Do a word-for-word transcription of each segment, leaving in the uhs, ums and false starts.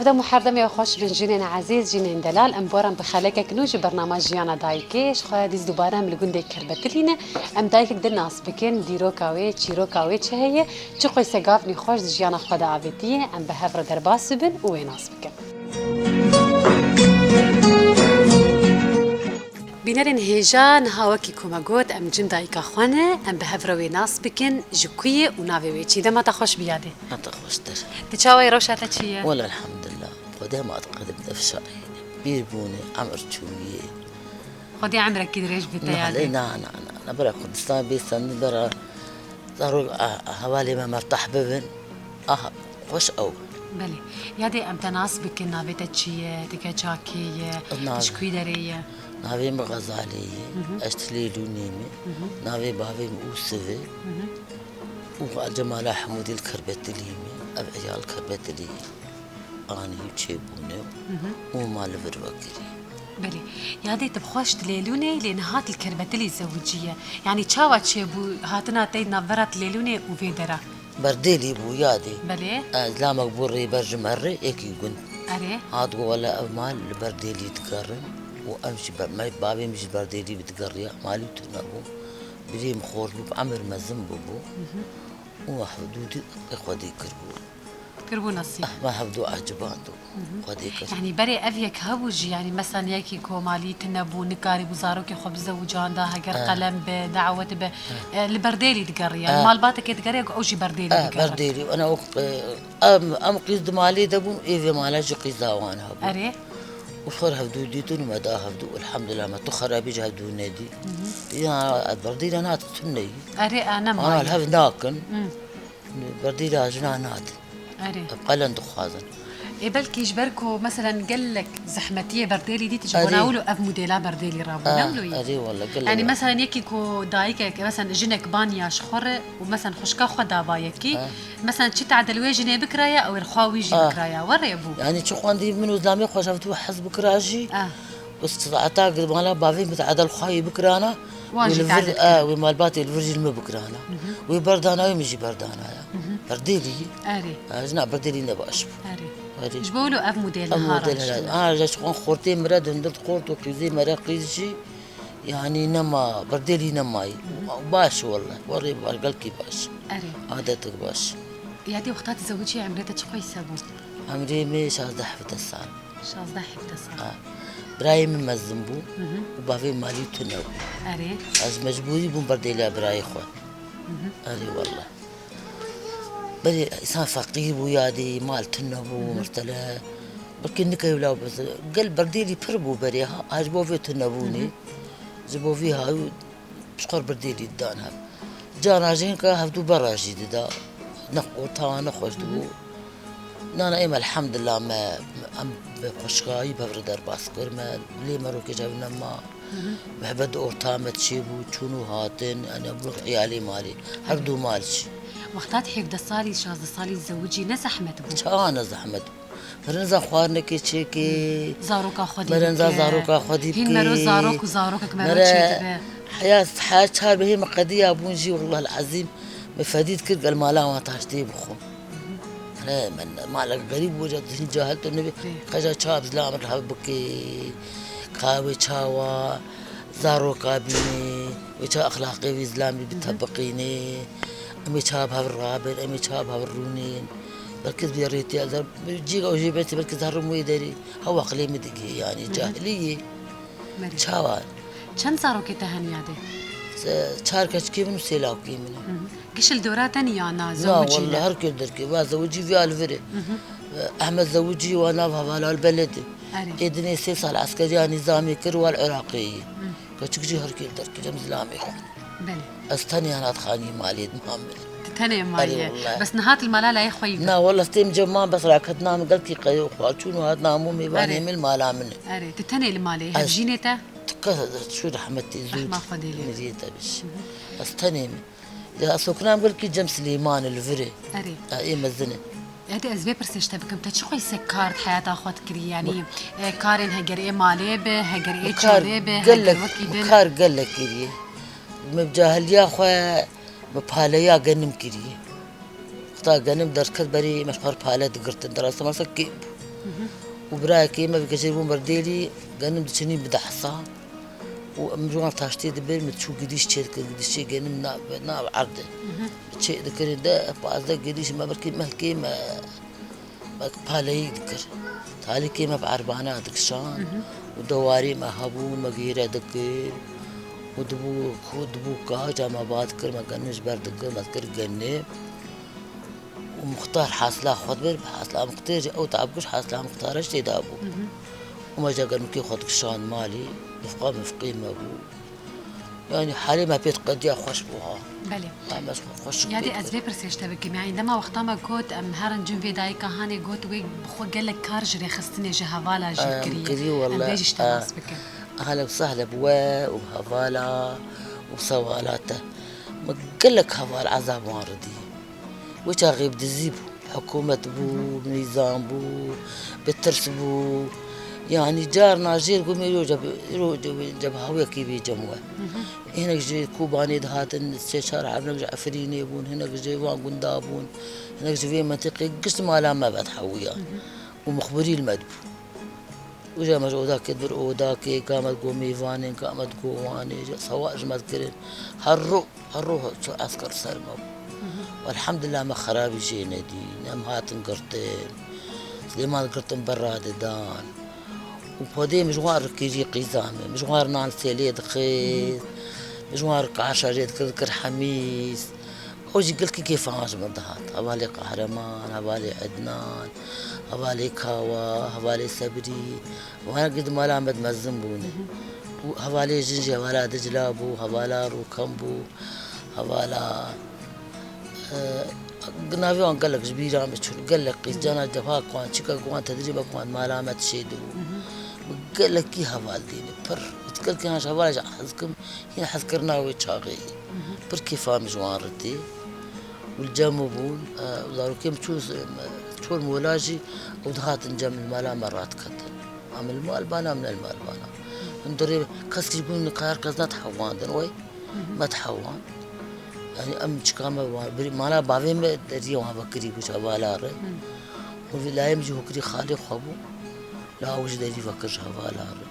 Dem û herdemê xweş bin jinên ezîz, jinên delal. Em boran bi xelekek nû ji bernama Jiyana Dayikê. Ji xwe dîs dubare em li gundê Kirbetilî ne. Em dayikek din nas bikin, dîroka wê, çîroka wê çi heye, çi qoyse gavnî xweş di jiyana xwe de avêtiye. Em bi hev re derbas bibin û wê nas bikin. Bînerên hêja, niha wekî ku me got, em cem dayika xwe ne, em bi hev re wê nas bikin, ji ku ye û navê wê çi ye. Dema te xweş bî yadê. Heta xweştir. Tu çawa yî, rewşa te çi ye? Wele elhamdulillah. Xwedê hema diqedim ev şaîrê. Pîr bûne, emir çûye. Xwedê emrekî dirêj bide te yadê. Na, na, na, na, bera Kurdistan bê sendî bera zarok, a, a, hevalê me mertah bibin. Aha, xweş ew. Belê. Yadê em te nas bikin, navê te çi ye, tu keça kê ye, tu ji kû derê ye? Navê min Xezalê ye, ez ji Lêlûnê me. Navê bavê min Ûsiv e. Û Cemala Hemûdî li Kirbetilî me. Ev eya li Kirbetilî ye. Anî û çêbûne û ma li vir vekirî. Belê. Yadê tu bi xwe ji Lêlûnê, lê niha tu li Kirbetilî zewiciye. Yanî çawa çêbû hatina te navbera Lêlûnê û vê dera? Berdêlî bû yadê. Belê. E, zilamek bû rêber ji me re, yekî gund. Erê. Hat got, wele ev mal li Berdêlî digerin û em jî ber-, me, bavê min jî Berdêlî bi digeriya, malî tune bû. Birê min xort bû, bi emir mezin bûbû. Û hevdû dî xwedî kiribû. Kiribû nesîb. Eh, me hevdû ecibandû. Xwedê kir. Yanî berê ev yek hebû jî, yanî mesela yekî komalî tune bû, nikarîbû zarokê xwe bizewicanda, heger qelem be, dawet be, e, li Berdêlî digeriye. Li malbatekê digeriye ku ew jî Berdêlî Eh, digere. Berdêlî. Ana o, e, em, em qîz di malê de bûn, ê vê mala jî qîza wan hebû. Erê. Û xwe hevdû dîtin û me da hevdû. Elhamdulillah, me tu xerabî ji hevdû nedî. Ya, Berdêlî nat tune yî. Erê, e, ne Ana malî. Li hev nakin. Berdîra jina nadin. Erê. Ev qelen dixwazin. Ê, belkî ji ber ku, meselen, gelek zehmetiyê Berdêlî dît, ji Erê. Bona wilo ev modela Berdêlî rabû, Ah, ne wilo yî? Erê, wele, gelek. Yanî, meselen, yekî ku dayikek, meselen, jinek baniya ji xwe re û, meselen, xwişka xwe daba yekî, Ah. meselen, çi tadil wê jinê bikiraya, ew ê xwe wî jî Ah. bikiraya. Werê bû. Yanî, çi xwendî min û zilamê xwe ji hevdû hez bikira jî, Ah. Û saeta girmala bavê min edel xwayê bikirana, Wan wê jî li vir, tadil e, kir. Wê malbatê li vir jî li min bikirana. Wê berdana, wê min jî berdana ya. Berdêlî. Erê. E, jina Berdêlî ne baş bû. Erê. Erê. Ji bo wilo ev model Ev niha model raştine. Hela. Ha, ji xwan xortê min re dindin xort û qîzê me re qîz jî, yanî nema, Berdêlî nemayî. Baş wele. Werê baş, gelkî baş. Erê. Adetek baş. Yadê wexta tu zewicî emrê te çi qoyse bû? Emrê min şazdeh hevdeh sal. Şazdeh hevdeh sal. Ha. Birayê min mezin bû Hı hı. û bavê malî tune bû. Erê. Ez mecbûrî bûm berdêliya birayê xwe. Hı hı. Erê wele. Berê îsan feqîr bû yadê, mal tune bû, Hı hı. mirtele. Belkî nika wila bes. Gel berdêlî pir bû berê ha, ha ji bo vê tune bûnê. Hı hı. Ji bo vî ha, Ji xwe re berdêlî didan hev. Cana jî hinka hevdû berra jî dida. Ne orta wan ne xweş dibû. Hı hı. Nana êm elhamdulillah me, em bi xweşkayî bi hev re derbas kir me. Lê me rokê ji hev nema. Hı hı. Mihbet di orta me çêbû, çûn û hatin, yani bû iyalê malê. Her du mal jî. Wexta tu hevdeh salî, şazdeh salî zewicî ne zehmet bû? Çawa ne zehmet bû? Merenza xwarinekê çêkê. Zaroka xwedî Merenza bike. Zaroka xwedî bike. Hîn mero zarok û zarokek mero Mere çêdibe. Heya, heya çar bihê me qediya bûn jî, wallah el-ezîm, me fedî dikir gel mala wan taştê bixwin. Here, me ne, malek xerîb bû, ca hîn cahil tu nebe. Rê. Qeja çawa bi zilamê re hev bike. Qawê çawa, zaroka bînê, wê çawa exlaqê wî zilamê bitebiqînê. Em ê çawa bi hev rabin, em ê çawa bi hev rûnên. Belkî bi rêtiya zer, cîga û jê betî belkî zerrim wê derê. Hewa qilê min digihê, yanî Hı hı. cahilî yê. Merî. Çawa? Çend zarokê te hene yadê? Se-, çar keçikê min û sê lawkê min e. Hı hı. Giş li dora te ne ya na, Na, zewicî wele ne? Her kê derkê, va zewicî viya li vir e. Hı hı. Ehmed zewicî wa nav hevala li beled e. Erê. Ê dinê sê sal eskeriya nîzamê kir wa li Iraqê yê. Hı. Keçik jî her kê derkê, cem zilamê xwe. Belê. Ez tenê hena dixanî malê di mam min. Tu tenê Erê, maye. Wele. Bes niha tu li mala layê xwe yî. Na, wele stêm cem mam bes raketna min gelkî qey û xwaçûn û hatina hemû mêvanê Erê. Min li mala min e. Erê, tu tenê li malê, Ez hevjînê te? Tika şu rehmetî zû Rehma Xwedê lê. Miriyê te biş. Hı hı. Ez tenê me. Ya sokna min gelkî cem Silêman li vir e. Erê. Ya ê mezin e. Ede ez vê pirsê ji te bikim, te çi qoyse kar di heyata xwe dikirî? Yanî, e, karên heger ê malê be, heger ê çolê be, heger wekî din. Kar gelek kiriye. Me bi cahiliya xwe, me paleya genim kiriye. Wexta genim derket berê, me ji xwe re pale digirtin. Derasa mersa kêm bû. Û birayekê me vê gecê bûn ber dêlî, genim diçinî bi dehsa. Û em ji wan taştê dibir, min çû gidîş çê dikir, gidîş çê genim na, na erdê. Çê dikirin de, pazdeh gidîş me belkî mehkê me, me paleyî dikir. Talîkê me bi erbana dikişan. Û dewarê me hebû, me gêre dikir. Û dibû ku, dibû ka, ca me ba dikir, me genim ji ber dikir, me dikir genê. Û muxtar hasila xwe dibir, hasila muxtê jî ew tab giş hasila muxtara jî tê de bû. Û me jî genikê xwe dikişand malê, mifqa mifqê me bû. Yanî halê me pê diqediya xweş bû ha. Belê. Ha, me xwe xweş Yadê, ez vê pirsê ji te bikim. Yanî dema wexta me got, em herin cin vê dayika hanê got, wê bi xwe gelek kar ji rêxistinê, ji hevala jî Em kiriye. Kiriye, Em wele, vê jî ji te nas bikin. Ehlen sehlen bi we û bi hevala û bi sewala te. Me gelek heval ezab wan ridî. Wê çaxê bi dizî bû, bi hikûmet bû, bi nîzam bû, bi tirs bû. Yanî carna jêr gumê roja bi, roja bi, cebi hawiyekî bê cem we. Hinek ji Kobanê dihatin, sê çar hinek ji Efrînê bûn, hinek ji van gunda bûn, hinek ji vê mentiqê gişt mala me ve dihewiyan. Û muxbirî li me dibû. Uca me ji odakê dibir odakê, ka me digot mêvanên, ka me digot wanê, ji sewar ji me dikirin. Her ro, her ro çi esker ser me bû. Elhamdulillah me xerabî jê nedîn. Em hatin girtin. Silêman girtin ber radidan. Û podê min ji wan re kirî qîza min. Min ji wan re nan sêlê dixist. Min ji wan re kaşa jê dikir, dikir hemîz. Ew jî gelkî kêfa wan ji min dihat. Hevalê Qehreman, hevalê Ednan, hevalê Kawa, hevalê Sebrî. Wan gid mala me di mezin bûne. Û hevalê jin jî hevala Dicla bû, hevala Rûkem bû, hevala, e, navê wan gelek ji bîra min çûn. Gelek qîz cana cevha wan, çika wan tedrîbe wan mala me dişê dibû. Gelekî heval dîne, pir. Gelkî han ji hevala jî hez kim. Yine hezkirina wê çaxê. Pir kêfa min ji wan re tê. Û li cem min bûn, e, zarokê min çûn, e, çor mola jî ew dihatin cem li mala me radiketin. Em li mal bana, em ne li mal bana. Hundirê kes jî bûn, her kes nedihewandin, wey me dihewand. Yanî em çika me wan, birî mala bavê me deriyê wan vekirî bû ji hevala re. Û vî layê min jî hokirî xalê xwe bû. La ew ji derî vekir ji hevala re.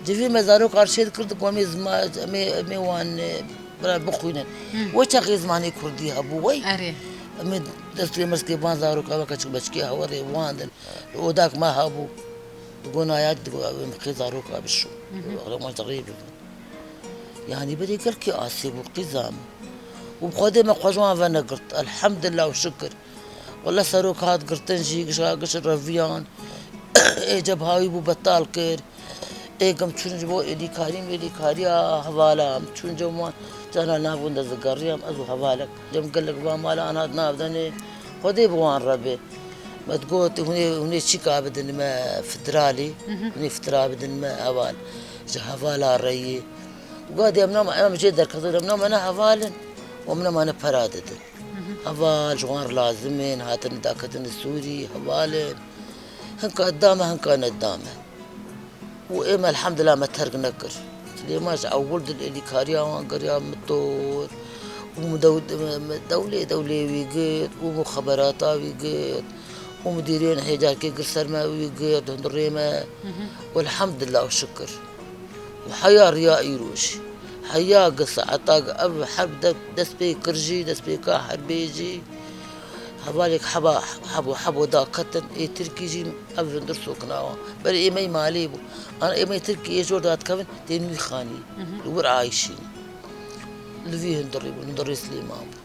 Civî me zarok arşê dikir, digot, "Em ê zima-, em ê, em ê wan, e, bira bixwînin." Wê çaxê zimanê kurdî hebû, wey. Erê. Em ê destê mezkê van zaroka me keçik beçikê hewerê wan din. Li odak me hebû. Digot, "Naya," digot, "Em xê zaroka bişo." Wexlê wan ji rê bibin. Yanî berê gelkî asê bû, qîza min. Û bi Xwedê me xwe ji wan venegirt. Elhamdulillah û şikir. Wele serok hat girtin jî, gişa giş reviyan. Ê cebha wî bû betal kir. Ê gim çûn ji bo êlîkarî, êlîkariya hevala em çûn cem wan. Cana nabûn de zigeriyam ez û hevalek. Cem gelek va mala an hat navdenê. Xwedê bi wan re be. Me digot, hûn ê, hûn ê çîka bidin me federalî, hûn ê federa bidin me heval. Ji hevala reyî. Û gadî em nema, em jê derketin, em nemane heval in. Û em nemane pera didin. Heval ji wan re lazim in, hatin daketin li Sûrî, heval in. Hinka dame, hinka nedame. Û ê me elhamdulillah me terk nekir. Lê me ji ewil din êlîkariya wan geriya min dor. Û min dew-, min dewlê, dewlê wî girt, û min xeberata wî girt. Û min dîrên hêcarkê girt ser me wî girt, hundirê me. Û elhamdulillah û şikir. Û heya riya îro jî. Heya gi saeta gi ev herb de-, dest pê kir jî, destpêka herbê jî. Hevalêk heba, hebo, hebo daketin, ê Tirkî jî ev hundir sokina wan. Berê ê me yî malê bû. Ana ê me yî Tirkî ê jor dadikevin, tên wî xanî. Li wir ayîşîn. Li vî hundirî bû, hundirê Silêman bû.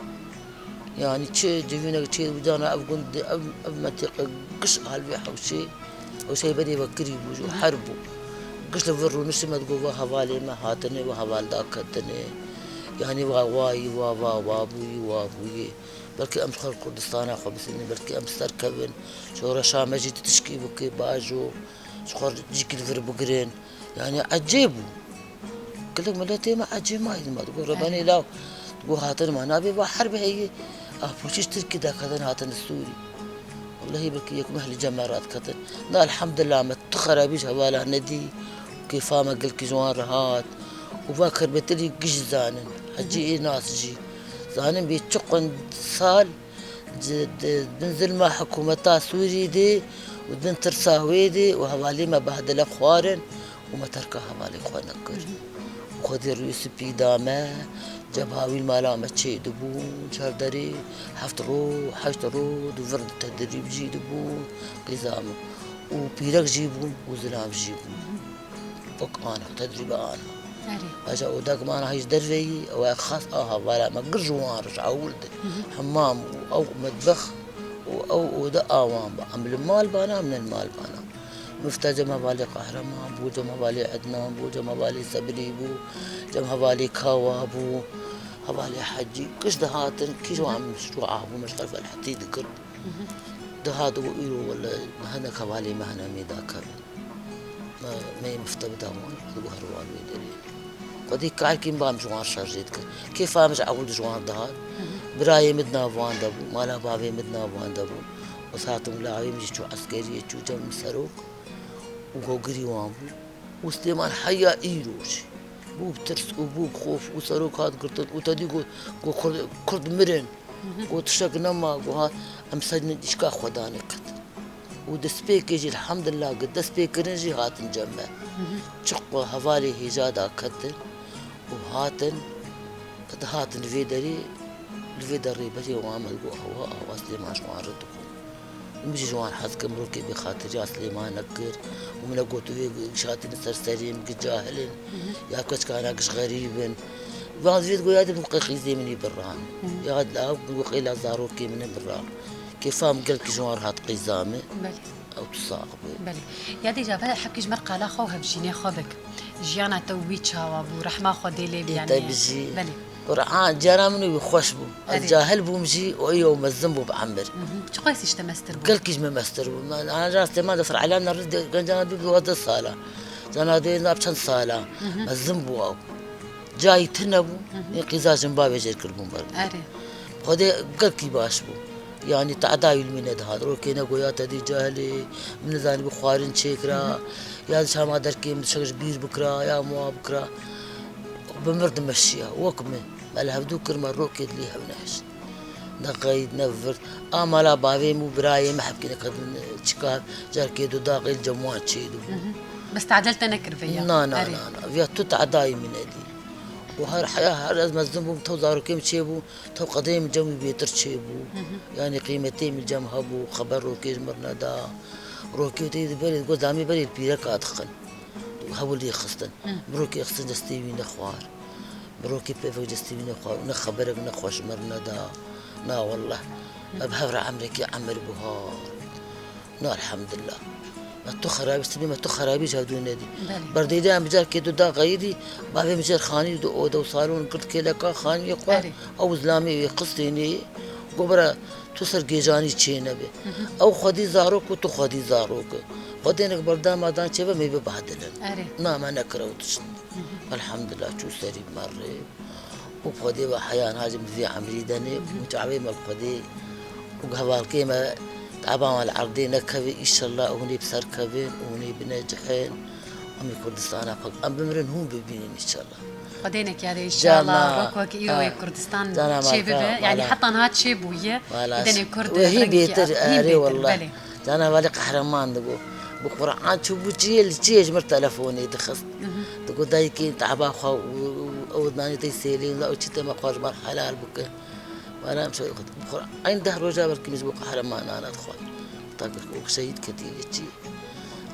Yanî çi civînek çê wî dana ev gund, ev, ev mentiqe giş hal vê hewşê, hewşeyê berê ve kirî bû, ji her bû. Giş li vir rûniştî me digot, va hevalê me hatine, va heval daketinê. Yanî va wayî, va, va, va bûyî, wa bûyî. Belkî em xwe li Kurdistana xwe bisînin, belkî em ser kevin. Şoreşa me jî tu tişkî bike, bajo. Ji xwe cîkî li vir bigirin. Yanî ecêb bû. Gelek miletê me ecêb mayî me. Digot rebenê law. Digot hatin me. Navê va herb heye. Ah, pûçiş Tirkî daketin hatin Sûrî. Wellehî belkî yek meh li cem me radiketin. Na elhamdulillah me tu xerabî ji hevala nedî. Kêfa me gelkî ji wan re hat. Û va kerbetelî giş zanin. Hecî ê nas jî. Zanin bê çi qund sal Di, di bin zilma hikûmeta Sûrî de û di bin tirsa wê de û hevalê me behdile xwarin û me terka hevalê xwe nekir. Û Xwedê rûyê spî da me, cebha wî li mala me çêdibûn, çar derê heft roj, heşt roj di vir tedrîb jî dibûn, qîza min. Û pîrek jî bûn û zilam jî bûn. Wek ana, tedrîba ana. Erê. Aja odak mana hîç derveyî, ew xas aha vala me gir ji wan roj ewil de. Hemam û ew metbex û ew oda awan ba. Em li mal bana, em ne li mal bana. Mifta cem hevalê Qehreman bû, cem hevalê Ednan bû, cem hevalê Sebrî bû, cem hevalê Kawa bû, hevalê Hecî. Giş dihatin, kî ji wan min ji wan bû, min ji xelf el hetî digirt. Dihat û îro wele hinek hevalê me hene mêda kevin. Me, me yê mifte bida wan, digo her wan wê derê. Xwedî kalkî min ba min ji wan şerjê dikir. Kêfa min ji ewil ji wan dihat. Birayê min di nav wan de bû, mala bavê min di nav wan de bû. Wisa hatim lawê min jî çû eskeriyê, çû cem min serok û hogirî wan bû. Û Silêman heya îro jî bû bi tirs û bû bi xof û serok hat girtin û te dî got, got, Kurd, Kurd mirin. Got, tiştek nema, got, ha, em ser nişka xwe dane ket. Û destpêkê jî, elhamdulillah, got, destpêkirin jî hatin cem me. Çiqo hevalê hêja da ketin û hatin, dihatin vê derê, li vê derê berê wan me got, hewa, hewa Silêman ji wan re dibû. Min jî ji wan hez kir, mirokê bêxatiriya Silêman nekir û min negot, wê giş hatine ser serê min, giş cahil in, ya keçikana giş xerîb in. Van vê digo ya dibin qey qîzê min î biran. Ya di ew digo qey la zarokê min ê biran. Kêfa min gelkî ji wan re hat qîza min. Belê. Ew tu sax be. Belê. Ya dî Cafer, hepkî ji me re qala xwe û hevjînê xwe bik. Jiyana te û wî çawa bû? Rehma Xwedê lê bî, yanî. Te bijî. Belê. Quran, cara min û wî xweş bû. Ez cahil bûm jî û ew mezin bû bi emir. Çiqas îşte mestir bû? Gelkî ji me mestir bû. Me, ana rastê me de Sir Ela nerî de, gencana dû bi deh sala. Cana dê na bi çend sala. Mezin bû ew. Cayî tune bû. Ê qîza jin bavê jêr kirbûn ber. Erê. Xwedê gelkî baş bû. Yanî te'da wî li min nedihat. Rokê negoya te dî cahilê, min nizanî bi xwarin çêkira, ya di çama derkê min dişek ji bîr bikira, ya muwa bikira. Bi mir dimeşiya, wek min. Me li hevdû kir, me rokê dilê hev nehişt. Ne qeyd, ne virt. A mala bavê min û birayê min hevkê neketin çika, carkê du daxê li cem wan çêdibû. Bes tecel te nekir vêya? Na, na, na, na. Viya tu te'dayî min nedî. Û her heya, her ez mezin bûm, tew zarokê min çêbû, tew qedeyê min cem wî bêtir çêbû. Yanî qîmetê min cem hebû, xeber rokê ji mir neda. Rokê tê di berê, got, damê berê li pîreka dixin. Hewil lê xistin. Mirokê xistin destê wî nexwar. Mirokê pevek destê wî nexwar. Ne xeberek ne xweş mir neda. Na wallah. Ev hevra emrekî emir buhar. Na elhamdulillah. Me tu xerabî, sibê me tu xerabî ji hevdû nedî. Belê. Berdêlê em carkê du da xeyirî, bavê min jêr xanî di oda û salon girt kêleka xaniyê xwe. Erê. Ew zilamê wê xistênê. Go bira tu ser gêjanî çê nebe. Ew xwedî zarok û tu xwedî zarok e. Xwedê nek berdama dan çêbe me bibahdilin. Erê. Na me nekir ew tişt. Elhamdulillah çû serî merê. Û Xwedê ve heya niha jî min vê emrî denê, min çavê me Xwedê û hevalkê me teba me li erdê nekeve, înşellah hûn ê bi ser kevin û hûn ê binecihên. Em ê Kurdistana xwe, em bimirin hûn bibînin înşellah. Xwedê nekare înşellah, wek wek îro ê Kurdistan çê bibe. Yanî heta niha çê bûye, denê Kurd wehî bêtir, erê wallah. Belê. Cana hevalê Qehreman digo. Bi Qur'an çûbû çiyê li çiyê ji mir telefonê dixist. Digo dayikê teba xwe û, û ew nanê te sêlê la û çi te me xwe ji me helal bike. Wala em şoy xwe. Bi Qur'an eyn deh roja belkî min ji bo Qehreman nane dixwar. Ta ku şehîd ketiye çi.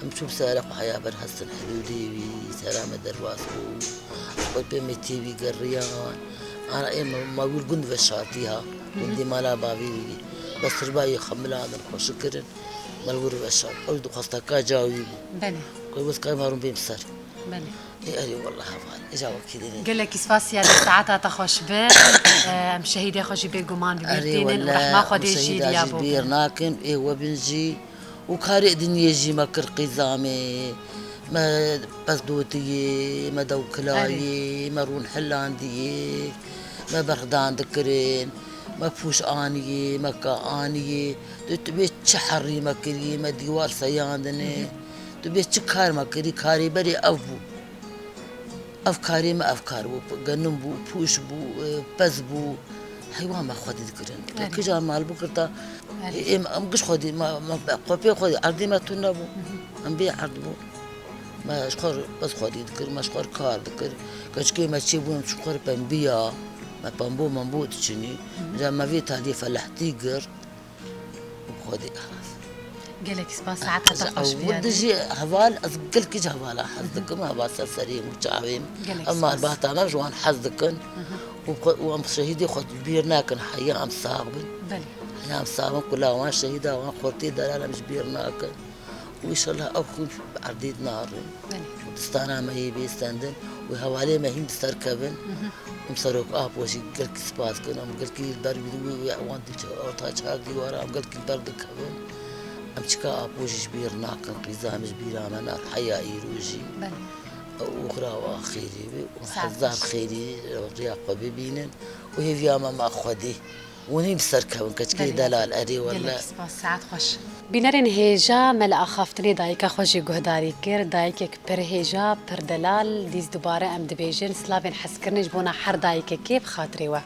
Em çû bi sera xwe heya ber hestin helûlê wî, sera me derbas bû. Xwe pê me tê wî geriyan. Ana ê me, me wir gund veşartî ha. Gundê mala bavê wî. Bes tirbayê xwe milandin, xweşik kirin. Me li wir veşart. Ew dixwesta ka ca wî bû. Belê. Ku wis ka marûm bêm ser. Belê. Ê erê wallah heval. Îca wekî dinê. Gelekî spas ya dê saeta te xweş be. Em şehîdê xwe jî bêguman bi bîr tînin û rehma Xwedê jî riya bo. Bêr nakin, ê we bin jî. Û karê dinyê jî me kir qîzamê. Me pez dotiyê, me dewkilayê, me rûn hilandiyê, me berxdan dikirin, me pûş aniyê, me ka aniyê. Tu, tu bê çi herî me kirî, me dîwar seyandinê. Tu bê çi kar me kirî, karê berê ev bû. Ev karê me ev kar bû. Genim bû, pûş bû, e, pez bû. Heywan me xwedî dikirin. Belê. Kija mal bû girta, Belê. em, em giş xwedî, me, me, me, qopê xwedî, erdê me tune bû. Em bê erd bû. Me ji xwe re bes xwedî dikir, me ji xwe re kar dikir. Keçikê me çêbûn, em ji xwe re pembiya. Me pembo, membo diçinî. Hı hı. Ca me vê taliyê felehtî girt. Û xwedî xelas. Gelek spas, saeta te xweş bî. Werde jî heval, ez gelkî ji hevala hez dikim, heval ser serê min û çavê min. Gelek spas. Em malbata me ji wan hez dikin. Hı hı. Û xwe, û em şehîdê xwe li bîr nakin, heya em sax bin. Belê. Heya em sax bin, kula wan şehîda wan xortê delal em ji bîr nakin. Û înşallah ew xûn bi erdê narin. Belê. Distana me yê bê stendin û hevalê me hîn bi ser kevin. Hı hı. Em serok apo jî gelkî spas dikin, em gelkî li ber wî, wî, wî, wan di orta çar dîwara em gelkî li ber dikevin. Em çika apo jî ji bîr nakin, qîza me ji bîra me nat heya îro jî. Belê. Û xira wa xêrî be û Saet hezar xêrî rêya xwe bibînin û hêviya me ma xwedî. Hûn hîn bi ser kevin keçikê delal, erê wele. Gelek spas, saet xweş. Bînerên hêja, me li axaftinê dayika xwe jî guhdarî kir. Dayikek pir hêja, pir delal, dîs dubare em dibêjin, silavên hezkirinê ji bona her dayikekê bi xatirê we.